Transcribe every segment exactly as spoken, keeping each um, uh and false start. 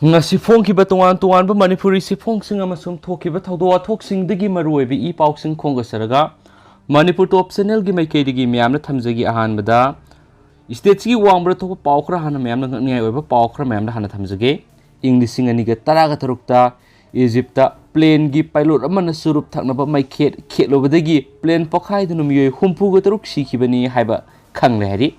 ꯉꯁꯤ ꯐꯣꯡꯈꯤꯕ ꯇꯣꯉꯥꯟ ꯇꯣꯉꯥꯟꯕ ꯃꯅꯤꯄꯨꯔꯤ ꯆꯦꯐꯣꯡꯁꯤꯡ ꯑꯃꯁꯨꯡ ꯊꯣꯛꯈꯤꯕ ꯊꯧꯗꯣꯛ ꯋꯥꯊꯣꯛꯁꯤꯡꯗꯒꯤ ꯃꯔꯨꯑꯣꯏꯕ ꯏ ꯄꯥꯎꯁꯤꯡ ꯈꯣꯝꯒꯠꯆꯔꯒ ꯃꯅꯤꯄꯨꯔ ꯇꯣꯞ ꯆꯦꯅꯦꯜꯒꯤ ꯃꯥꯏꯀꯩꯗꯒꯤ ꯃꯌꯥꯝꯅ ꯊꯝꯖꯒꯦ꯫ ꯑꯍꯥꯟꯕꯗ ꯁ꯭ꯇꯦꯠꯁꯤꯒꯤ ꯋꯥꯡꯃꯗ ꯊꯣꯛꯄ ꯄꯥꯎ ꯈꯔ ꯍꯥꯟꯅ ꯃꯌꯥꯝꯅ ꯉꯛꯅꯤꯡꯉꯥꯏ ꯑꯣꯏꯕ ꯄꯥꯎ ꯈꯔ ꯃꯌꯥꯝꯗ ꯍꯥꯟꯅ ꯊꯝꯖꯒꯦ꯫ ꯏꯪ ꯂꯤꯁꯤꯡ ꯑꯅꯤꯒ ꯇꯔꯥꯒ ꯇꯔꯨꯛꯇ ꯏꯖꯤꯞꯇ ꯄ꯭ꯂꯦꯟꯒꯤ ꯄꯥꯏꯂꯣꯠ ꯑꯃꯅ ꯆꯨꯔꯨꯞ ꯊꯛꯅꯕ ꯃꯩꯈꯦꯠ ꯈꯦꯠꯂꯨꯕꯗꯒꯤ ꯄ꯭ꯂꯦꯟ ꯄꯣꯈꯥꯏꯗꯨꯅ ꯃꯤꯑꯣꯏ ꯍꯨꯝꯐꯨꯒ ꯇꯔꯨꯛ ꯁꯤꯈꯤꯕꯅꯤ ꯍꯥꯏꯕ ꯈꯪꯂꯦ ꯍꯥꯏꯔꯤ꯫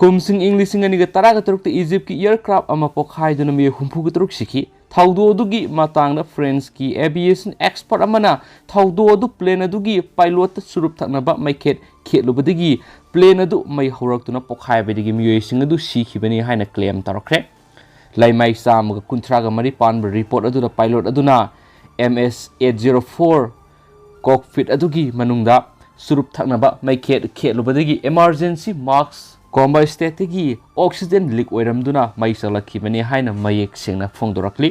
ꯀꯨꯝꯁꯤꯡ ꯏꯪ ꯂꯤꯁꯤꯡ ꯑꯅꯤꯒ ꯇꯔꯥꯒ ꯇꯔꯨꯛꯇ ꯏꯖꯤꯞꯀꯤ ꯑꯦꯌꯔꯀ꯭ꯔꯥꯐ ꯑꯃ ꯄꯣꯈꯥꯏꯗꯨꯅ ꯃꯤꯑꯣꯏ ꯍꯨꯝꯐꯨꯒ ꯇꯔꯨꯛ ꯁꯤꯈꯤ꯫ ꯊꯧꯗꯣꯛ ꯑꯗꯨꯒꯤ ꯃꯇꯥꯡꯗ ꯐ꯭ꯔꯦꯟꯁꯀꯤ ꯑꯦꯚꯤꯌꯦꯁꯟ ꯑꯦꯛꯁꯄꯔꯠ ꯑꯃꯅ ꯊꯧꯗꯣꯛ ꯑꯗꯨ ꯄ꯭ꯂꯦꯟ ꯑꯗꯨꯒꯤ ꯄꯥꯏꯂꯣꯠꯇ ꯆꯨꯔꯨꯞ ꯊꯛꯅꯕ ꯃꯩꯈꯦꯠ ꯈꯦꯠꯂꯨꯕꯗꯒꯤ ꯄ꯭ꯂꯦꯟ ꯑꯗꯨ ꯃꯩ ꯍꯧꯔꯛꯇꯨꯅ ꯄꯣꯈꯥꯏꯕꯗꯒꯤ ꯃꯤꯑꯣꯏꯁꯤꯡ ꯑꯗꯨ ꯁꯤꯈꯤꯕꯅꯤ ꯍꯥꯏꯅ ꯀ꯭ꯂꯦꯝ ꯇꯧꯔꯛꯈ꯭ꯔꯦ꯫ ꯂꯩꯃꯥꯏ ꯆꯥꯝꯃꯒ ꯀꯨꯟꯊ꯭ꯔꯥꯒ ꯃꯔꯤ ꯄꯥꯟꯕ ꯔꯤꯄꯣꯔꯠ ꯑꯗꯨꯗ ꯄꯥꯏꯂꯣꯠ ꯑꯗꯨꯅ ꯑꯦꯝ ꯑꯦꯁ ꯑꯩꯠ ꯖꯤꯔꯣ ꯐꯣꯔ ꯀꯣꯛꯐꯤꯠ ꯑꯗꯨꯒꯤ ꯃꯅꯨꯡꯗ ꯆꯨꯔꯨꯞ ꯊꯛꯅꯕ ꯃꯩꯈꯦꯠ ꯈꯦꯠꯂꯨꯕꯗꯒꯤ ꯏꯃꯥꯔꯖꯦꯟꯁꯤ ꯃꯥꯛꯁ ꯀꯣꯝꯕ ꯁ꯭ꯇꯦꯠꯇꯒꯤ ꯑꯣꯛꯁꯤꯖꯦꯟ ꯂꯤꯛ ꯑꯣꯏꯔꯝꯗꯨꯅ ꯃꯩ ꯆꯠꯂꯛꯈꯤꯕꯅꯤ ꯍꯥꯏꯅ ꯃꯌꯦꯛ ꯁꯦꯡꯅ ꯐꯣꯡꯗꯣꯔꯛꯂꯤ꯫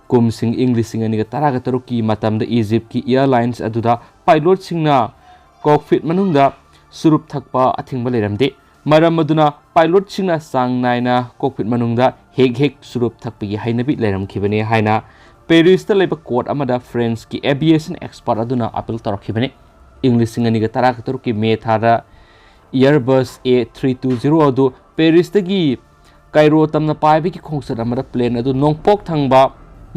ꯀꯨꯝꯁꯤꯡ ꯏꯪ ꯂꯤꯁꯤꯡ ꯑꯅꯤꯒ ꯇꯔꯥꯒ ꯇꯔꯨꯛꯀꯤ ꯃꯇꯝꯗ ꯏꯖꯤꯞꯀꯤ ꯑꯦꯌꯔꯂꯥꯏꯟꯁ ꯑꯗꯨꯗ ꯄꯥꯏꯂꯣꯠꯁꯤꯡꯅ ꯀꯣꯛꯐꯤꯠ ꯃꯅꯨꯡꯗ ꯆꯨꯔꯨꯞ ꯊꯛꯄ ꯑꯊꯤꯡꯕ ꯂꯩꯔꯝꯗꯦ꯫ ꯃꯔꯝ ꯑꯗꯨꯅ ꯄꯥꯏꯂꯣꯠꯁꯤꯡꯅ ꯆꯥꯡ ꯅꯥꯏꯅ ꯀꯣꯛꯐꯤꯠ ꯃꯅꯨꯡꯗ ꯍꯦꯛ ꯍꯦꯛ ꯆꯨꯔꯨꯞ ꯊꯛꯄꯒꯤ ꯍꯩꯅꯕꯤ ꯂꯩꯔꯝꯈꯤꯕꯅꯤ ꯍꯥꯏꯅ ꯄꯦꯔꯤꯁꯇ ꯂꯩꯕ ꯀꯣꯔꯠ ꯑꯃꯗ ꯐ꯭ꯔꯦꯟꯁꯀꯤ ꯑꯦꯚꯤꯌꯦꯁꯟ ꯑꯦꯛꯁꯄꯔꯠ ꯑꯗꯨꯅ ꯑꯄꯤꯜ ꯇꯧꯔꯛꯈꯤꯕꯅꯤ꯫ ꯏꯪ ꯂꯤꯁꯤꯡ ꯑꯅꯤꯒ ꯇꯔꯥꯒ ꯇꯔꯨꯛꯀꯤ ꯃꯦ ꯊꯥꯗ ꯏꯌꯔꯕꯁ ꯑꯦ ꯊ꯭ꯔꯤ ꯇꯨ ꯖꯤꯔꯣ ꯑꯗꯨ ꯄꯦꯔꯤꯁꯇꯒꯤ ꯀꯥꯏꯔꯣ ꯇꯝꯅ ꯄꯥꯏꯕꯒꯤ ꯈꯣꯡꯆꯠ ꯑꯃꯗ ꯄ꯭ꯂꯦꯟ ꯑꯗꯨ ꯅꯣꯡꯄꯣꯛ ꯊꯪꯕ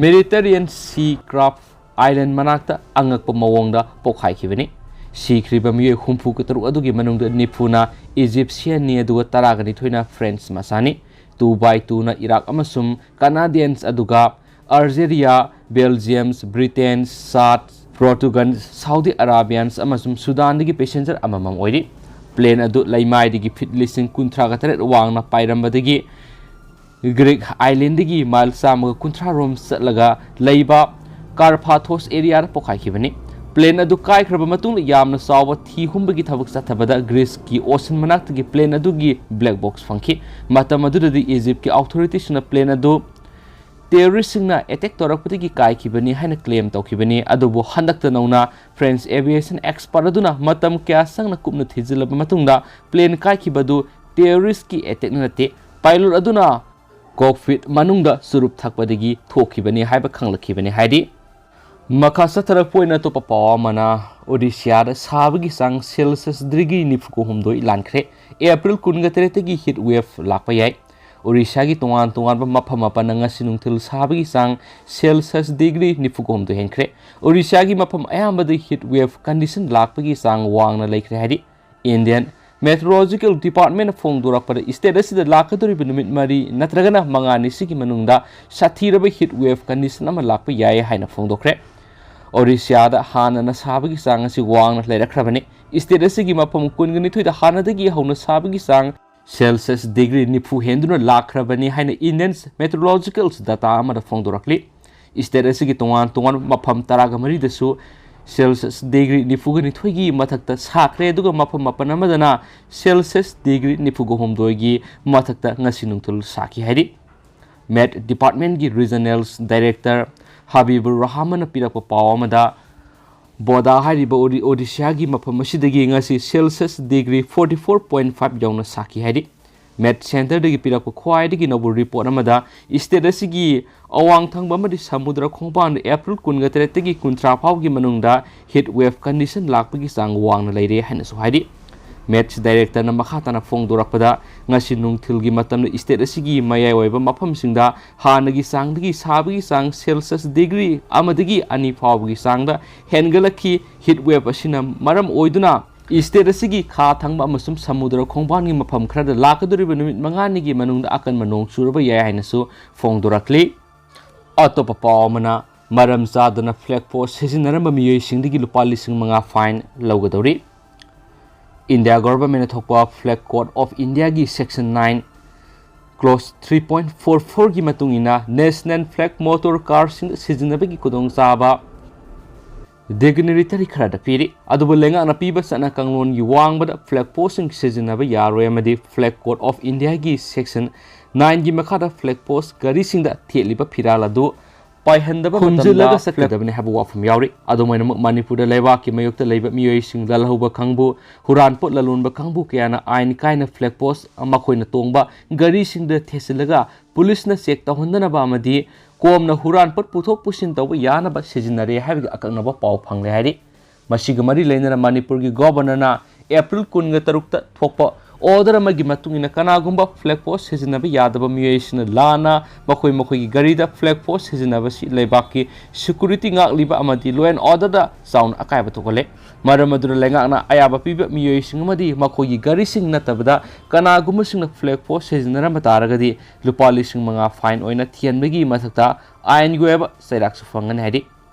ꯃꯦꯗꯤꯇꯔꯦꯅꯤꯌꯟ ꯁꯤ ꯀ꯭ꯔꯥꯐ ꯑꯥꯏꯂꯦꯟ ꯃꯅꯥꯛꯇ ꯑꯉꯛꯄ ꯃꯑꯣꯡꯗ ꯄꯣꯈꯥꯏꯈꯤꯕꯅꯤ꯫ ꯁꯤꯈ꯭ꯔꯤꯕ ꯃꯤꯑꯣꯏ ꯍꯨꯝꯐꯨꯒ ꯇꯔꯨꯛ ꯑꯗꯨꯒꯤ ꯃꯅꯨꯡꯗ ꯅꯤꯐꯨꯅ ꯏꯖꯤꯞꯁꯤꯌꯟꯅꯤ, ꯑꯗꯨꯒ ꯇꯔꯥꯒ ꯅꯤꯊꯣꯏꯅ ꯐ꯭ꯔꯦꯟꯁ ꯃꯆꯥꯅꯤ꯫ ꯇꯨ ꯕꯥꯏ ꯇꯨꯅ ꯏꯔꯥꯛ ꯑꯃꯁꯨꯡ ꯀꯅꯥꯗꯤꯌꯟꯁ, ꯑꯗꯨꯒ ꯑꯜꯖꯦꯔꯤꯌꯥ, ꯕꯦꯜꯖꯤꯌꯝꯁ, ꯕ꯭ꯔꯤꯇꯦꯟ, ꯁꯥꯠ, ꯄꯣꯔꯇꯨꯒꯜ, ꯁꯥꯎꯗꯤ ꯑꯔꯥꯕꯤꯌꯥꯟꯁ ꯑꯃꯁꯨꯡ ꯁꯨꯗꯥꯟꯗꯒꯤ ꯄꯦꯁꯦꯟꯖꯔ ꯑꯃꯃꯝ ꯑꯣꯏꯔꯤ꯫ ꯄ꯭ꯂꯦꯟ ꯑꯗꯨ ꯂꯩꯃꯥꯏꯗꯒꯤ ꯐꯤꯠ ꯂꯤꯁꯤꯡ ꯀꯨꯟꯊ꯭ꯔꯥꯒ ꯇꯔꯦꯠ ꯋꯥꯡꯅ ꯄꯥꯏꯔꯝꯕꯗꯒꯤ ꯒ꯭ꯔꯤꯛ ꯑꯥꯏꯂꯦꯟꯗꯒꯤ ꯃꯥꯏꯜ ꯆꯥꯝꯃꯒ ꯀꯨꯟꯊ꯭ꯔꯥ ꯔꯣꯝ ꯆꯠꯂꯒ ꯂꯩꯕ ꯀꯥꯔꯐꯥꯊꯣꯁ ꯑꯦꯔꯤꯌꯥꯗ ꯄꯣꯈꯥꯏꯈꯤꯕꯅꯤ꯫ ꯄ꯭ꯂꯦꯟ ꯑꯗꯨ ꯀꯥꯏꯈ꯭ꯔꯕ ꯃꯇꯨꯡꯗ ꯌꯥꯝꯅ ꯆꯥꯎꯕ ꯊꯤ ꯍꯨꯝꯕꯒꯤ ꯊꯕꯛ ꯆꯠꯊꯕꯗ ꯒ꯭ꯔꯤꯁꯀꯤ ꯑꯣꯁꯤꯟ ꯃꯅꯥꯛꯇꯒꯤ ꯄ꯭ꯂꯦꯟ ꯑꯗꯨꯒꯤ ꯕ꯭ꯂꯦꯛ ꯕꯣꯛꯁ ꯐꯪꯈꯤ꯫ ꯃꯇꯝ ꯑꯗꯨꯗꯗꯤ ꯏꯖꯤꯞꯀꯤ ꯑꯣꯊꯣꯔꯤꯇꯤꯁꯤꯡꯅ ꯄ꯭ꯂꯦꯟ ꯑꯗꯨ ꯇꯦꯔꯣꯔꯤꯁꯁꯤꯡꯅ ꯑꯦꯇꯦꯛ ꯇꯧꯔꯛꯄꯗꯒꯤ ꯀꯥꯏꯈꯤꯕꯅꯤ ꯍꯥꯏꯅ ꯀ꯭ꯂꯦꯝ ꯇꯧꯈꯤꯕꯅꯤ꯫ ꯑꯗꯨꯕꯨ ꯍꯟꯗꯛꯇ ꯅꯧꯅ ꯐ꯭ꯔꯦꯟꯁ ꯑꯦꯚꯤꯌꯦꯁꯟ ꯑꯦꯛꯁꯄꯔꯠ ꯑꯗꯨꯅ ꯃꯇꯝ ꯀꯌꯥ ꯆꯪꯅ ꯀꯨꯞꯅ ꯊꯤꯖꯤꯜꯂꯕ ꯃꯇꯨꯡꯗ ꯄ꯭ꯂꯦꯟ ꯀꯥꯏꯈꯤꯕ ꯑꯗꯨ ꯇꯦꯔꯣꯔꯤꯁꯀꯤ ꯑꯦꯇꯦꯛꯅ ꯅꯠꯇꯦ, ꯄꯥꯏꯂꯣꯠ ꯑꯗꯨꯅ ꯀꯣꯛꯐꯤꯠ ꯃꯅꯨꯡꯗ ꯆꯨꯔꯨꯞ ꯊꯛꯄꯗꯒꯤ ꯊꯣꯛꯈꯤꯕꯅꯤ ꯍꯥꯏꯕ ꯈꯪꯂꯛꯈꯤꯕꯅꯤ ꯍꯥꯏꯔꯤ꯫ ꯃꯈꯥ ꯆꯠꯊꯔꯛꯄ ꯑꯣꯏꯅ ꯑꯇꯣꯞꯄ ꯄꯥꯎ ꯑꯃꯅ, ꯑꯣꯗꯤꯁꯥꯗ ꯁꯥꯕꯒꯤ ꯆꯥꯡ ꯁꯦꯜꯁꯤꯌꯁ ꯗꯤꯒ꯭ꯔꯤ ꯅꯤꯐꯨꯒ ꯍꯨꯝꯗꯣꯏ ꯂꯥꯟꯈ꯭ꯔꯦ꯫ ꯑꯦꯄ꯭ꯔꯤꯜ ꯀꯨꯟꯒ ꯇꯔꯦꯠꯇꯒꯤ ꯍꯤꯠ ꯋꯦꯚ ꯂꯥꯛꯄ ꯌꯥꯏ꯫ ꯑꯣꯔꯤꯁꯥꯒꯤ ꯇꯣꯉꯥꯟ ꯇꯣꯉꯥꯟꯕ ꯃꯐꯝ ꯃꯥꯄꯟꯅ ꯉꯁꯤ ꯅꯨꯡꯊꯤꯜ ꯁꯥꯕꯒꯤ ꯆꯥꯡ ꯁꯦꯜꯁꯤꯌꯁ ꯗꯤꯒ꯭ꯔꯤ ꯅꯤꯐꯨꯒ ꯍꯨꯝꯗꯣꯏ ꯍꯦꯟꯈ꯭ꯔꯦ꯫ ꯑꯣꯔꯤꯁꯥꯒꯤ ꯃꯐꯝ ꯑꯌꯥꯝꯕꯗ ꯍꯤꯠ ꯋꯦꯚ ꯀꯟꯗꯤꯁꯟ ꯂꯥꯛꯄꯒꯤ ꯆꯥꯡ ꯋꯥꯡꯅ ꯂꯩꯈ꯭ꯔꯦ ꯍꯥꯏꯔꯤ꯫ ꯏꯟꯗꯤꯌꯟ ꯃꯦꯇ꯭ꯔꯣꯂꯣꯖꯤꯀꯦꯜ ꯗꯤꯄꯥꯔꯠꯃꯦꯟꯅ ꯐꯣꯡꯗꯣꯔꯛꯄꯗ, ꯁ꯭ꯇꯦꯠ ꯑꯁꯤꯗ ꯂꯥꯛꯀꯗꯧꯔꯤꯕ ꯅꯨꯃꯤꯠ ꯃꯔꯤ ꯅꯠꯇ꯭ꯔꯒꯅ ꯃꯉꯥꯅꯤꯁꯤꯒꯤ ꯃꯅꯨꯡꯗ ꯁꯥꯊꯤꯔꯕ ꯍꯤꯠ ꯋꯦꯚ ꯀꯟꯗꯤꯁꯟ ꯑꯃ ꯂꯥꯛꯄ ꯌꯥꯏ ꯍꯥꯏꯅ ꯐꯣꯡꯗꯣꯛꯈ꯭ꯔꯦ꯫ ꯑꯣꯔꯤꯁꯥꯗ ꯍꯥꯟꯅꯅ ꯁꯥꯕꯒꯤ ꯆꯥꯡ ꯑꯁꯤ ꯋꯥꯡꯅ ꯂꯩꯔꯛꯈ꯭ꯔꯕꯅꯤ꯫ ꯁ꯭ꯇꯦꯠ ꯑꯁꯤꯒꯤ ꯃꯐꯝ ꯀꯨꯟꯒ ꯅꯤꯊꯣꯏꯗ ꯍꯥꯟꯅꯗꯒꯤ ꯍꯧꯅ ꯁꯥꯕꯒꯤ ꯆꯥꯡ ꯁꯦꯜꯁꯤꯌꯁ ꯗꯤꯒ꯭ꯔꯤ ꯅꯤꯐꯨ ꯍꯦꯟꯗꯨꯅ ꯂꯥꯛꯈ꯭ꯔꯕꯅꯤ ꯍꯥꯏꯅ ꯏꯟꯗꯤꯌꯟ ꯃꯦꯇ꯭ꯔꯣꯂꯣꯖꯤꯀꯦꯜ ꯗꯇꯥ ꯑꯃꯗ ꯐꯣꯡꯗꯣꯔꯛꯂꯤ꯫ ꯁ꯭ꯇꯦꯠ ꯑꯁꯤꯒꯤ ꯇꯣꯉꯥꯟ ꯇꯣꯉꯥꯟꯕ ꯃꯐꯝ ꯇꯔꯥꯒ ꯃꯔꯤꯗꯁꯨ ꯁꯦꯜꯁꯤꯌꯁ ꯗꯤꯒ꯭ꯔꯤ ꯅꯤꯐꯨꯒ ꯅꯤꯊꯣꯏꯒꯤ ꯃꯊꯛꯇ ꯁꯥꯈ꯭ꯔꯦ, ꯑꯗꯨꯒ ꯃꯐꯝ ꯃꯥꯄꯟ ꯑꯃꯗꯅ ꯁꯦꯜꯁꯤꯌꯁ ꯗꯤꯒ꯭ꯔꯤ ꯅꯤꯐꯨꯒ ꯍꯨꯝꯗꯣꯏꯒꯤ ꯃꯊꯛꯇ ꯉꯁꯤ ꯅꯨꯡꯊꯤꯜ ꯁꯥꯈꯤ ꯍꯥꯏꯔꯤ꯫ ꯃꯦꯠ ꯗꯤꯄꯥꯔꯠꯃꯦꯟꯒꯤ ꯔꯤꯖꯅꯦꯜ ꯗꯥꯏꯔꯦꯛꯇꯔ ꯍꯕꯤꯕꯨꯔ ꯔꯍꯃꯟꯅ ꯄꯤꯔꯛꯄ ꯄꯥꯎ ꯑꯃꯗ, ꯕꯣꯗꯥ ꯍꯥꯏꯔꯤꯕ ꯑꯣꯗꯤ-, ꯑꯣꯗꯤꯁꯥꯒꯤ ꯃꯐꯝ ꯑꯁꯤꯗꯒꯤ ꯉꯁꯤ Celsius degree forty four point five ꯌꯧꯅ ꯁꯥꯈꯤ ꯍꯥꯏꯔꯤ꯫ ꯃꯦꯠ ꯁꯦꯟꯇꯔꯗꯒꯤ ꯄꯤꯔꯛꯄ ꯈ꯭ꯋꯥꯏꯗꯒꯤ ꯅꯧꯕ ꯔꯤꯄꯣꯔꯠ ꯑꯃꯗ, ꯁ꯭ꯇꯦꯠ ꯑꯁꯤꯒꯤ ꯑꯋꯥꯡ ꯊꯪꯕ ꯑꯃꯗꯤ ꯁꯃꯨꯗ꯭ꯔ ꯈꯣꯡꯕꯥꯟꯗ ꯑꯦꯄ꯭ꯔꯤꯜ ꯀꯨꯟꯒ ꯇꯔꯦꯠꯇꯒꯤ ꯀꯨꯟꯊ꯭ꯔꯥ ꯐꯥꯎꯒꯤ ꯃꯅꯨꯡꯗ ꯍꯤꯠ ꯋꯦꯚ ꯀꯟꯗꯤꯁꯟ ꯂꯥꯛꯄꯒꯤ ꯆꯥꯡ ꯋꯥꯡꯅ ꯂꯩꯔꯦ ꯍꯥꯏꯅꯁꯨ ꯍꯥꯏꯔꯤ꯫ ꯃꯦꯠꯁ ꯗꯥꯏꯔꯦꯛꯇꯔꯅ ꯃꯈꯥ ꯇꯥꯅ ꯐꯣꯡꯗꯣꯔꯛꯄꯗ, ꯉꯁꯤ ꯅꯨꯡꯊꯤꯜꯒꯤ ꯃꯇꯝꯗ ꯁ꯭ꯇꯦꯠ ꯑꯁꯤꯒꯤ ꯃꯌꯥꯏ ꯑꯣꯏꯕ ꯃꯐꯝꯁꯤꯡꯗ ꯍꯥꯟꯅꯒꯤ ꯆꯥꯡꯗꯒꯤ ꯁꯥꯕꯒꯤ ꯆꯥꯡ ꯁꯦꯜꯁꯤꯌꯁ ꯗꯤꯒ꯭ꯔꯤ ꯑꯃꯗꯒꯤ ꯑꯅꯤ ꯐꯥꯎꯕꯒꯤ ꯆꯥꯡꯗ ꯍꯦꯟꯒꯠꯂꯛꯈꯤ꯫ ꯍꯤꯠ ꯋꯦꯚ ꯑꯁꯤꯅ ꯃꯔꯝ ꯑꯣꯏꯗꯨꯅ ꯁ꯭ꯇꯦꯠ ꯑꯁꯤꯒꯤ ꯈꯥ ꯊꯪꯕ ꯑꯃꯁꯨꯡ ꯁꯃꯨꯗ꯭ꯔ ꯈꯣꯡꯕꯥꯟꯒꯤ ꯃꯐꯝ ꯈꯔꯗ ꯂꯥꯛꯀꯗꯧꯔꯤꯕ ꯅꯨꯃꯤꯠ ꯃꯉꯥꯅꯤꯒꯤ ꯃꯅꯨꯡꯗ ꯑꯀꯟꯕ ꯅꯣꯡ ꯆꯨꯔꯕ ꯌꯥꯏ ꯍꯥꯏꯅꯁꯨ ꯐꯣꯡꯗꯣꯔꯛꯂꯤ꯫ ꯑꯇꯣꯞꯄ ꯄꯥꯎ ꯑꯃꯅ, ꯃꯔꯝ ꯆꯥꯗꯅ ꯐ꯭ꯂꯦꯒ ꯄꯣꯁ ꯁꯤꯖꯤꯟꯅꯔꯝꯕ ꯃꯤꯑꯣꯏꯁꯤꯡꯗꯒꯤ ꯂꯨꯄꯥ ꯂꯤꯁꯤꯡ ꯃꯉꯥ ꯐꯥꯏꯟ ꯂꯧꯒꯗꯧꯔꯤ꯫ ꯏꯟꯗꯤꯌꯥ ꯒꯣꯚꯔꯟꯃꯦꯟꯠꯅ ꯊꯣꯛꯄ ꯐ꯭ꯂꯦꯒ ꯀꯣꯗ ꯑꯣꯐ ꯏꯟꯗꯤꯌꯥꯒꯤ section nine, close three point four ꯐꯣꯔꯒꯤ ꯃꯇꯨꯡ ꯏꯟꯅ, ꯅꯦꯁꯅꯦꯜ ꯐ꯭ꯂꯦꯒ ꯃꯣꯇꯣꯔ ꯀꯥꯔꯁꯤꯡꯗ ꯁꯤꯖꯤꯟꯅꯕꯒꯤ ꯈꯨꯗꯣꯡꯆꯥꯕ ꯗꯤꯒꯅꯤꯇꯔꯤ ꯈꯔꯗ ꯄꯤꯔꯤ꯫ ꯑꯗꯨꯕꯨ ꯂꯩꯉꯥꯛꯅ ꯄꯤꯕ ꯆꯠꯅ ꯀꯥꯡꯂꯣꯟꯒꯤ ꯋꯥꯡꯃꯗ ꯐ꯭ꯂꯦꯒ ꯄꯣꯁꯁꯤꯡ ꯁꯤꯖꯤꯟꯅꯕ ꯌꯥꯔꯣꯏ ꯑꯃꯗꯤ ꯐ꯭ꯂꯦꯒ ꯀꯣꯗ ꯑꯣꯐ ꯏꯟꯗꯤꯌꯥꯒꯤ ꯁꯦꯛꯁꯟ ꯅꯥꯏꯟꯒꯤ ꯃꯈꯥꯗ ꯐ꯭ꯂꯦꯒ ꯄꯣꯁ ꯒꯥꯔꯤꯁꯤꯡꯗ ꯊꯦꯠꯂꯤꯕ ꯐꯤꯔꯥꯜ ꯑꯗꯨ ꯄꯥꯏꯍꯟꯗꯕ ꯈꯨꯝꯖꯤꯜꯂꯒ ꯃꯇꯝꯗ ꯆꯠꯀꯗꯕꯅꯤ ꯍꯥꯏꯕ ꯋꯥꯐꯝ ꯌꯥꯎꯔꯤ꯫ ꯑꯗꯨꯃꯥꯏꯅꯃꯛ ꯃꯅꯤꯄꯨꯔꯗ ꯂꯩꯕꯥꯛꯀꯤ ꯃꯥꯌꯣꯛꯇ ꯂꯩꯕ ꯃꯤꯑꯣꯏꯁꯤꯡ, ꯂꯥꯜꯍꯧꯕ ꯀꯥꯡꯕꯨ, ꯍꯨꯔꯥꯟꯄꯣꯠ ꯂꯂꯣꯟꯕ ꯀꯥꯡꯕꯨ ꯀꯌꯥꯅ ꯑꯥꯏꯟ ꯀꯥꯏꯅ ꯐ꯭ꯂꯦꯛ ꯄꯣꯁ ꯃꯈꯣꯏꯅ ꯇꯣꯡꯕ ꯒꯥꯔꯤꯁꯤꯡꯗ ꯊꯦꯠꯆꯤꯜꯂꯒ ꯄꯨꯂꯤꯁꯅ ꯆꯦꯛ ꯇꯧꯍꯟꯗꯅꯕ ꯑꯃꯗꯤ ꯀꯣꯝꯅ ꯍꯨꯔꯥꯟꯄꯣꯠ ꯄꯨꯊꯣꯛ ꯄꯨꯁꯤꯟ ꯇꯧꯕ ꯌꯥꯅꯕ ꯁꯤꯖꯤꯟꯅꯔꯦ ꯍꯥꯏꯕꯒꯤ ꯑꯀꯛꯅꯕ ꯄꯥꯎ ꯐꯪꯂꯦ ꯍꯥꯏꯔꯤ꯫ ꯃꯁꯤꯒ ꯃꯔꯤ ꯂꯩꯅꯅ ꯃꯅꯤꯄꯨꯔꯒꯤ ꯒꯣꯕꯔꯅꯔꯅ ꯑꯦꯄ꯭ꯔꯤꯜ ꯀꯨꯟꯒ ꯇꯔꯨꯛꯇ ꯊꯣꯛꯄ ꯑꯣꯔꯗꯔ ꯑꯃꯒꯤ ꯃꯇꯨꯡ ꯏꯟꯅ ꯀꯅꯥꯒꯨꯝꯕ ꯐ꯭ꯂꯦꯛ ꯄꯣꯁ ꯁꯤꯖꯤꯟꯅꯕ ꯌꯥꯗꯕ ꯃꯤꯑꯣꯏꯁꯤꯡꯅ ꯂꯥꯟꯅ ꯃꯈꯣꯏ ꯃꯈꯣꯏꯒꯤ ꯒꯥꯔꯤꯗ ꯐ꯭ꯂꯦꯛ ꯄꯣꯁ ꯁꯤꯖꯤꯟꯅꯕꯁꯤ ꯂꯩꯕꯥꯛꯀꯤ ꯁꯦꯀ꯭ꯌꯨꯔꯤꯇꯤ ꯉꯥꯛꯂꯤꯕ ꯑꯃꯗꯤ law and orderꯗ ꯆꯥꯎꯅ ꯑꯀꯥꯏꯕ ꯊꯣꯛꯍꯜꯂꯦ꯫ ꯃꯔꯝ ꯑꯗꯨꯅ ꯂꯩꯉꯥꯛꯅ ꯑꯌꯥꯕ ꯄꯤꯕ ꯃꯤꯑꯣꯏꯁꯤꯡ ꯑꯃꯗꯤ ꯃꯈꯣꯏꯒꯤ ꯒꯥꯔꯤꯁꯤꯡ ꯅꯠꯇꯕꯗ ꯀꯅꯥꯒꯨꯝꯕꯁꯤꯡꯅ ꯐ꯭ꯂꯦꯛ ꯄꯣꯁ ꯁꯤꯖꯤꯟꯅꯔꯝꯕ ꯇꯥꯔꯒꯗꯤ ꯂꯨꯄꯥ ꯂꯤꯁꯤꯡ ꯃꯉꯥ ꯐꯥꯏꯟ ꯑꯣꯏꯅ ꯊꯤꯍꯟꯕꯒꯤ ꯃꯊꯛꯇ ꯑꯥꯏꯟꯒꯤ ꯑꯣꯏꯕ ꯆꯩꯔꯥꯛꯁꯨ ꯐꯪꯒꯅꯤ ꯍꯥꯏꯔꯤ꯫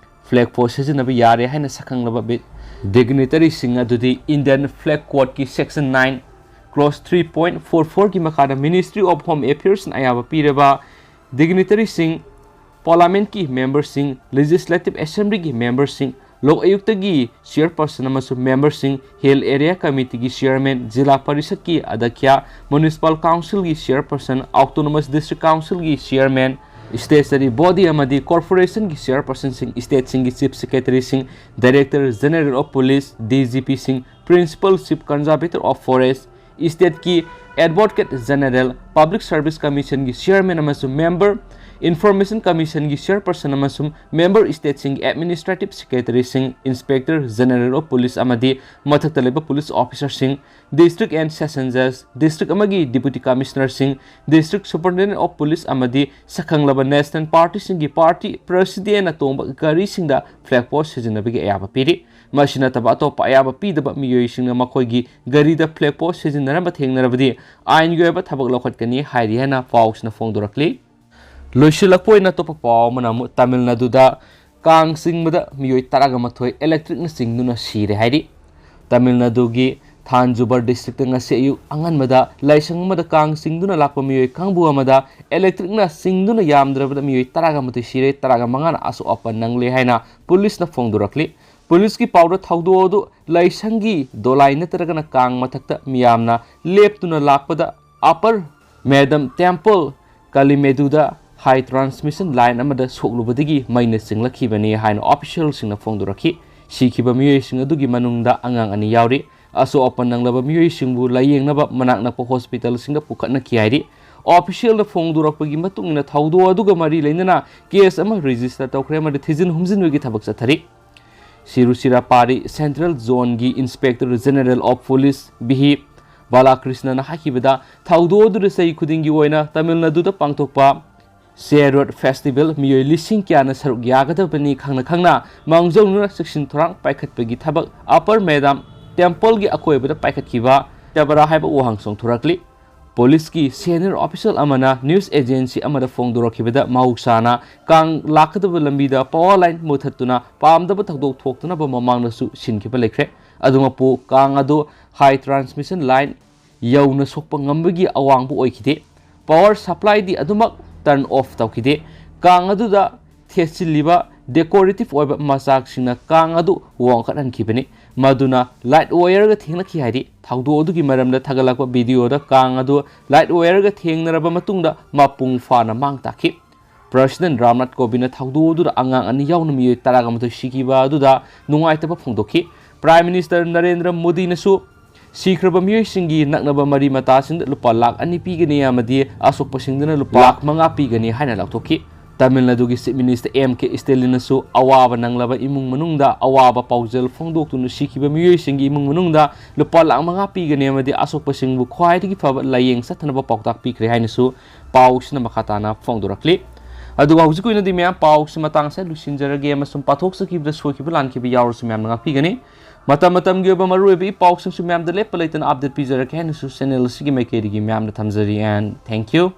ꯐ꯭ꯂꯦꯛ ꯄꯣꯁ ꯁꯤꯖꯤꯟꯅꯕ ꯌꯥꯔꯦ ꯍꯥꯏꯅ ꯁꯛꯈꯪꯂꯕ ꯕꯤ-, ꯗꯤꯒꯅꯤꯇꯔꯤꯁꯤꯡ ꯑꯗꯨꯗꯤ ꯏꯟꯗꯤꯌꯟ ꯐ꯭ꯂꯦꯛ ꯀꯣꯗꯀꯤ section nine, clause three point four ꯐꯣꯔꯒꯤ ꯃꯈꯥꯗ ꯃꯤꯅꯤꯁꯇ꯭ꯔꯤ ꯑꯣꯐ ꯍꯣꯝ ꯑꯦꯐꯤꯌꯔꯁꯅ ꯑꯌꯥꯕ ꯄꯤꯔꯕ ꯗꯤꯒꯅꯤꯇꯔꯤꯁꯤꯡ, ꯄꯥꯔꯂꯥꯃꯦꯟꯠꯀꯤ ꯃꯦꯝꯕꯔꯁꯤꯡ, ꯂꯦꯖꯤꯁꯂꯦꯇꯤꯚ ꯑꯦꯁꯦꯝꯕ꯭ꯂꯤꯒꯤ ꯃꯦꯝꯕꯔꯁꯤꯡ, ꯂꯣꯛ ꯑꯌꯨꯛꯇꯒꯤ ꯆꯤꯌꯔꯄꯔꯁꯟ ꯑꯃꯁꯨꯡ ꯃꯦꯝꯕꯔꯁꯤꯡ, ꯍꯤꯜ ꯑꯦꯔꯤꯌꯥ ꯀꯃꯤꯇꯤꯒꯤ ꯆꯤꯌꯔꯃꯦꯟ, ꯖꯤꯂꯥ ꯄꯔꯤꯁꯠꯀꯤ ꯑꯗ꯭ꯌꯛꯁ, ꯃ꯭ꯌꯨꯅꯤꯁꯤꯄꯥꯜ ꯀꯥꯎꯟꯁꯤꯜꯒꯤ ꯆꯤꯌꯔꯄꯔꯁꯟ, ꯑꯣꯇꯣꯅꯣꯃꯁ ꯗꯤꯁꯇ꯭ꯔꯤꯛ ꯀꯥꯎꯟꯁꯤꯜꯒꯤ ꯆꯤꯌꯔꯃꯦꯟ, ꯁ꯭ꯇꯦꯆꯨꯇꯔꯤ ꯕꯣꯗꯤ ꯑꯃꯗꯤ ꯀꯣꯔꯄꯣꯔꯦꯁꯟꯒꯤ ꯆꯤꯌꯔꯄꯔꯁꯟꯁꯤꯡ, ꯁ꯭ꯇꯦꯠꯁꯤꯡꯒꯤ ꯆꯤꯐ ꯁꯦꯀ꯭ꯔꯦꯇꯔꯤꯁꯤꯡ, director general of police, D G ꯄꯤꯁꯤꯡ, principal chief conservator of forest, ꯁ꯭ꯇꯦꯠꯀꯤ ꯑꯦꯗꯚꯣꯀꯦꯠ ꯖꯦꯅꯔꯦꯜ, ꯄꯕ꯭ꯂꯤꯛ ꯁꯔꯚꯤꯁ ꯀꯃꯤꯁꯟꯒꯤ ꯆꯤꯌꯔꯃꯦꯟ ꯑꯃꯁꯨꯡ ꯃꯦꯝꯕꯔ, ꯏꯟꯐꯣꯔꯃꯦꯁꯟ ꯀꯃꯤꯁꯟꯒꯤ ꯆꯤꯌꯔꯄꯔꯁꯟ ꯑꯃꯁꯨꯡ ꯃꯦꯝꯕꯔ ꯁ꯭ꯇꯦꯠꯁꯤꯡꯒꯤ ꯑꯦꯗꯃꯤꯅꯤꯁꯇ꯭ꯔꯦꯇꯤꯚ ꯁꯦꯀ꯭ꯔꯦꯇꯔꯤꯁꯤꯡ, ꯏꯟꯁꯄꯦꯛꯇꯔ ꯖꯦꯅꯔꯦꯜ ꯑꯣꯐ ꯄꯨꯂꯤꯁ ꯑꯃꯗꯤ ꯃꯊꯛꯇ ꯂꯩꯕ ꯄꯨꯂꯤꯁ ꯑꯣꯐꯤꯁꯔꯁꯤꯡ, ꯗꯤꯁꯇ꯭ꯔꯤꯛ ꯑꯦꯟ ꯁꯦꯁꯟ ꯖꯖ, ꯗꯤꯁꯇ꯭ꯔꯤꯛ ꯑꯃꯒꯤ ꯗꯤꯄꯨꯇꯤ ꯀꯃꯤꯁꯅꯔꯁꯤꯡ, ꯗꯤꯁꯇ꯭ꯔꯤꯛ ꯁꯨꯄꯔꯤꯟꯇꯦꯟꯗꯦꯟꯠ ꯑꯣꯐ ꯄꯨꯂꯤꯁ ꯑꯃꯗꯤ ꯁꯛꯈꯪꯂꯕ ꯅꯦꯁꯅꯦꯜ ꯄꯥꯔꯇꯤꯁꯤꯡꯒꯤ ꯄꯥꯔꯇꯤ ꯄ꯭ꯔꯦꯁꯤꯗꯦꯟꯠꯅ ꯇꯣꯡꯕ ꯒꯥꯔꯤꯁꯤꯡꯗ ꯐ꯭ꯂꯦꯛ ꯄꯣꯁ ꯁꯤꯖꯤꯟꯅꯕꯒꯤ ꯑꯌꯥꯕ ꯄꯤꯔꯤ꯫ ꯃꯁꯤ ꯅꯠꯇꯕ ꯑꯇꯣꯞꯄ ꯑꯌꯥꯕ ꯄꯤꯗꯕ ꯃꯤꯑꯣꯏꯁꯤꯡꯅ ꯃꯈꯣꯏꯒꯤ ꯒꯥꯔꯤꯗ ꯐ꯭ꯂꯦꯛ ꯄꯣꯁ ꯁꯤꯖꯤꯟꯅꯔꯝꯕ ꯊꯦꯡꯅꯔꯕꯗꯤ ꯑꯥꯏꯟꯒꯤ ꯑꯣꯏꯕ ꯊꯕꯛ ꯂꯧꯈꯠꯀꯅꯤ ꯍꯥꯏꯔꯤ ꯍꯥꯏꯅ ꯄꯥꯎꯁꯤꯅ ꯐꯣꯡꯗꯣꯔꯛꯂꯤ꯫ ꯂꯣꯏꯁꯤꯜꯂꯛꯄ ꯑꯣꯏꯅ ꯑꯇꯣꯞꯄ ꯄꯥꯎ ꯑꯃꯅ ꯑꯃꯨꯛ ꯇꯥꯃꯤꯜ ꯅꯥꯗꯨꯗ ꯀꯥꯡ ꯆꯤꯡꯕꯗ ꯃꯤꯑꯣꯏ ꯇꯔꯥꯒ ꯃꯥꯊꯣꯏ ꯏꯂꯦꯛꯇ꯭ꯔꯤꯛꯅ ꯆꯤꯡꯗꯨꯅ ꯁꯤꯔꯦ ꯍꯥꯏꯔꯤ꯫ ꯇꯥꯃꯤꯜ ꯅꯥꯗꯨꯒꯤ ꯊꯥꯟꯖꯨꯕꯔ ꯗꯤꯁꯇ꯭ꯔꯤꯛꯇ ꯉꯁꯤ ꯑꯌꯨꯛ ꯑꯉꯟꯕꯗ ꯂꯥꯏꯁꯪ ꯑꯃꯗ ꯀꯥꯡ ꯆꯤꯡꯗꯨꯅ ꯂꯥꯛꯄ ꯃꯤꯑꯣꯏ ꯀꯥꯡꯕꯨ ꯑꯃꯗ ꯏꯂꯦꯛꯇ꯭ꯔꯤꯛꯅ ꯆꯤꯡꯗꯨꯅ ꯌꯥꯝꯗ꯭ꯔꯕꯗ ꯃꯤꯑꯣꯏ ꯇꯔꯥꯒ ꯃꯥꯊꯣꯏ ꯁꯤꯔꯦ, ꯇꯔꯥꯒ ꯃꯉꯥꯅ ꯑꯁꯣꯛ ꯑꯄꯟ ꯅꯪꯂꯦ ꯍꯥꯏꯅ ꯄꯨꯂꯤꯁꯅ ꯐꯣꯡꯗꯣꯔꯛꯂꯤ꯫ ꯄꯨꯂꯤꯁꯀꯤ ꯄꯥꯎꯗ ꯊꯧꯗꯣꯛ ꯑꯗꯨ ꯂꯥꯏꯁꯪꯒꯤ ꯗꯣꯂꯥꯏ ꯅꯠꯇ꯭ꯔꯒꯅ ꯀꯥꯡ ꯃꯊꯛꯇ ꯃꯤꯌꯥꯝꯅ ꯂꯦꯞꯇꯨꯅ ꯂꯥꯛꯄꯗ ꯑꯄꯔ ꯃꯦꯗꯝ ꯇꯦꯝꯄꯜ ꯀꯥꯂꯤꯃꯦꯗꯨꯗ ꯍꯥꯏ ꯇ꯭ꯔꯥꯟꯁꯃꯤꯁꯟ ꯂꯥꯏꯟ ꯑꯃꯗ ꯁꯣꯛꯂꯨꯕꯗꯒꯤ ꯃꯩꯅ ꯆꯤꯡꯂꯛꯈꯤꯕꯅꯤ ꯍꯥꯏꯅ ꯑꯣꯐꯤꯁꯤꯌꯦꯜꯁꯤꯡꯅ ꯐꯣꯡꯗꯣꯔꯛꯈꯤ꯫ ꯁꯤꯈꯤꯕ ꯃꯤꯑꯣꯏꯁꯤꯡ ꯑꯗꯨꯒꯤ ꯃꯅꯨꯡꯗ ꯑꯉꯥꯡ ꯑꯅꯤ ꯌꯥꯎꯔꯤ꯫ ꯑꯁꯣꯛ ꯑꯄꯟ ꯅꯪꯂꯕ ꯃꯤꯑꯣꯏꯁꯤꯡꯕꯨ ꯂꯥꯌꯦꯡꯅꯕ ꯃꯅꯥꯛ ꯅꯛꯄ ꯍꯣꯁꯄꯤꯇꯥꯜꯁꯤꯡꯗ ꯄꯨꯈꯠꯅꯈꯤ ꯍꯥꯏꯔꯤ꯫ ꯑꯣꯐꯤꯁꯤꯌꯦꯜꯅ ꯐꯣꯡꯗꯣꯔꯛꯄꯒꯤ ꯃꯇꯨꯡ ꯏꯟꯅ ꯊꯧꯗꯣꯛ ꯑꯗꯨꯒ ꯃꯔꯤ ꯂꯩꯅꯅ ꯀꯦꯁ ꯑꯃ ꯔꯦꯖꯤꯁꯇꯔ ꯇꯧꯈ꯭ꯔꯦ ꯑꯃꯗꯤ ꯊꯤꯖꯤꯟ ꯍꯨꯝꯖꯤꯟꯕꯒꯤ ꯊꯕꯛ ꯆꯠꯊꯔꯤ꯫ ꯁꯤꯔꯨꯆꯤꯔꯥꯄꯥꯔꯤ ꯁꯦꯟꯇ꯭ꯔꯦꯜ ꯖꯣꯟꯒꯤ inspector general of police V ꯕꯥꯂꯥꯀ꯭ꯔꯤꯁꯅꯅ ꯍꯥꯏꯈꯤꯕꯗ, ꯊꯧꯗꯣꯛ ꯑꯗꯨꯗ ꯆꯍꯤ ꯈꯨꯗꯤꯡꯒꯤ ꯑꯣꯏꯅ ꯇꯥꯃꯤꯜ ꯅꯥꯗꯨꯗ ꯄꯥꯡꯊꯣꯛꯄ ꯁꯦꯔꯣꯠ ꯐꯦꯁꯇꯤꯚꯦꯜ ꯃꯤꯑꯣꯏ ꯂꯤꯁꯤꯡ ꯀꯌꯥꯅ ꯁꯔꯨꯛ ꯌꯥꯒꯗꯕꯅꯤ ꯈꯪꯅ ꯈꯪꯅ ꯃꯥꯡꯖꯧꯅꯅ ꯆꯦꯛꯁꯤꯟ ꯊꯧꯔꯥꯡ ꯄꯥꯏꯈꯠꯄꯒꯤ ꯊꯕꯛ ꯑꯄꯔ ꯃꯦꯗꯥꯝ ꯇꯦꯝꯄꯜꯒꯤ ꯑꯀꯣꯏꯕꯗ ꯄꯥꯏꯈꯠꯈꯤꯕ ꯇꯦꯕꯔꯥ ꯍꯥꯏꯕ ꯋꯥꯍꯪ ꯆꯣꯡꯊꯣꯔꯛꯂꯤ꯫ ꯄꯨꯂꯤꯁꯀꯤ ꯁꯦꯅꯤꯌꯔ ꯑꯣꯐꯤꯁꯤꯌꯦꯜ ꯑꯃꯅ ꯅ꯭ꯌꯨꯁ ꯑꯦꯖꯦꯟꯁꯤ ꯑꯃꯗ ꯐꯣꯡꯗꯣꯔꯛꯈꯤꯕꯗ, ꯃꯍꯧꯁꯥꯅ ꯀꯥꯡ ꯂꯥꯛꯀꯗꯕ ꯂꯝꯕꯤꯗ ꯄꯥꯋꯔ ꯂꯥꯏꯟ ꯃꯨꯊꯠꯇꯨꯅ ꯄꯥꯝꯗꯕ ꯊꯧꯗꯣꯛ ꯊꯣꯛꯇꯅꯕ ꯃꯃꯥꯡꯗꯁꯨ ꯁꯤꯟꯈꯤꯕ ꯂꯩꯈ꯭ꯔꯦ꯫ ꯑꯗꯨꯃꯛꯄꯨ ꯀꯥꯡ ꯑꯗꯨ ꯍꯥꯏ ꯇ꯭ꯔꯥꯟꯁꯃꯤꯁꯟ ꯂꯥꯏꯟ ꯌꯧꯅ ꯁꯣꯛꯄ ꯉꯝꯕꯒꯤ ꯑꯋꯥꯡꯕ ꯑꯣꯏꯈꯤꯗꯦ꯫ ꯄꯥꯋꯔ ꯁꯄ꯭ꯂꯥꯏꯗꯤ ꯑꯗꯨꯃꯛ ꯇꯔꯟ ꯑꯣꯐ ꯇꯧꯈꯤꯗꯦ꯫ ꯀꯥꯡ ꯑꯗꯨꯗ ꯊꯦꯠꯆꯤꯜꯂꯤꯕ ꯗꯦꯀꯣꯔꯦꯇꯤꯚ ꯑꯣꯏꯕ ꯃꯆꯥꯛꯁꯤꯡꯅ ꯀꯥꯡ ꯑꯗꯨ ꯋꯥꯡꯈꯠꯍꯟꯈꯤꯕꯅꯤ, ꯃꯗꯨꯅ ꯂꯥꯏꯠ ꯋꯥꯌꯔꯒ ꯊꯦꯡꯂꯛꯈꯤ ꯍꯥꯏꯔꯤ꯫ ꯊꯧꯗꯣꯛ ꯑꯗꯨꯒꯤ ꯃꯔꯝꯗ ꯊꯥꯒꯠꯂꯛꯄ ꯚꯤꯗꯤꯑꯣꯗ ꯀꯥꯡ ꯑꯗꯨ ꯂꯥꯏꯠ ꯋꯥꯌꯔꯒ ꯊꯦꯡꯅꯔꯕ ꯃꯇꯨꯡꯗ ꯃꯄꯨꯡ ꯐꯥꯅ ꯃꯥꯡ ꯇꯥꯛꯈꯤ꯫ ꯄ꯭ꯔꯁꯤꯗꯦꯟ ꯔꯥꯝꯅꯥꯊ ꯀꯣꯕꯤꯟꯗ ꯊꯧꯗꯣꯛ ꯑꯗꯨꯗ ꯑꯉꯥꯡ ꯑꯅꯤ ꯌꯥꯎꯅ ꯃꯤꯑꯣꯏ ꯇꯔꯥꯃꯥꯊꯣꯏ ꯁꯤꯈꯤꯕ ꯑꯗꯨꯗ ꯅꯨꯡꯉꯥꯏꯇꯕ ꯐꯣꯡꯗꯣꯛꯈꯤ꯫ ꯄ꯭ꯔꯥꯏꯝ ꯃꯤꯅꯤꯁꯇꯔ ꯅꯔꯦꯟꯗ꯭ꯔ ꯃꯣꯗꯤꯅꯁꯨ ꯁꯤꯈ꯭ꯔꯕ ꯃꯤꯑꯣꯏꯁꯤꯡꯒꯤ ꯅꯛꯅꯕ ꯃꯔꯤ ꯃꯇꯥꯁꯤꯡꯗ ꯂꯨꯄꯥ ꯂꯥꯈ ꯑꯅꯤ ꯄꯤꯒꯅꯤ ꯑꯃꯗꯤ ꯑꯁꯣꯛꯄꯁꯤꯡꯗꯨꯅ ꯂꯨꯄꯥ ꯂꯥꯈ ꯃꯉꯥ ꯄꯤꯒꯅꯤ ꯍꯥꯏꯅ ꯂꯥꯎꯊꯣꯛꯈꯤ꯫ ꯇꯥꯃꯤꯜ ꯅꯥꯗꯨꯒꯤ ꯆꯤꯐ ꯃꯤꯅꯤꯁꯇꯔ ꯑꯦꯝ ꯀꯦ ꯁ꯭ꯇꯦꯂꯤꯟꯅꯁꯨ ꯑꯋꯥꯕ ꯅꯪꯂꯕ ꯏꯃꯨꯡ ꯃꯅꯨꯡꯗ ꯑꯋꯥꯕ ꯄꯥꯎꯖꯦꯜ ꯐꯣꯡꯗꯣꯛꯇꯨꯅ ꯁꯤꯈꯤꯕ ꯃꯤꯑꯣꯏꯁꯤꯡꯒꯤ ꯏꯃꯨꯡ ꯃꯅꯨꯡꯗ ꯂꯨꯄꯥ ꯂꯥꯈ ꯃꯉꯥ ꯄꯤꯒꯅꯤ ꯑꯃꯗꯤ ꯑꯁꯣꯛꯄꯁꯤꯡꯕꯨ ꯈ꯭ꯋꯥꯏꯗꯒꯤ ꯐꯕ ꯂꯥꯌꯦꯡ ꯆꯠꯊꯅꯕ ꯄꯥꯎꯇꯥꯛ ꯄꯤꯈ꯭ꯔꯦ ꯍꯥꯏꯅꯁꯨ ꯄꯥꯎꯁꯤꯅ ꯃꯈꯥ ꯇꯥꯅ ꯐꯣꯡꯗꯣꯔꯛꯂꯤ꯫ ꯑꯗꯨꯒ ꯍꯧꯖꯤꯛꯀꯤ ꯑꯣꯏꯅꯗꯤ ꯃꯌꯥꯝ ꯄꯥꯎꯁꯤ ꯃꯇꯥꯡꯁꯦ ꯂꯣꯏꯁꯤꯟꯖꯔꯒꯦ ꯑꯃꯁꯨꯡ ꯄꯥꯊꯣꯛꯆꯈꯤꯕꯗ ꯁꯣꯏꯈꯤꯕ ꯂꯥꯟꯈꯤꯕ ꯌꯥꯎꯔꯁꯨ ꯃꯌꯥꯝꯅ ꯉꯥꯛꯄꯤꯒꯅꯤ꯫ ꯃꯇꯝ ꯃꯇꯝꯒꯤ ꯑꯣꯏꯕ ꯃꯔꯨꯑꯣꯏꯕ ꯏ ꯄꯥꯎꯁꯤꯡꯁꯨ ꯃꯌꯥꯝꯗ ꯂꯦꯞꯄ ꯂꯩꯇꯅ ꯑꯞꯗꯦꯠ ꯄꯤꯖꯔꯛꯀꯦ ꯍꯥꯏꯅꯁꯨ ꯆꯦꯅꯦꯜ ꯑꯁꯤꯒꯤ ꯃꯥꯏꯀꯩꯗꯒꯤ ꯃꯌꯥꯝꯗ ꯊꯝꯖꯔꯤ, and thank you꯫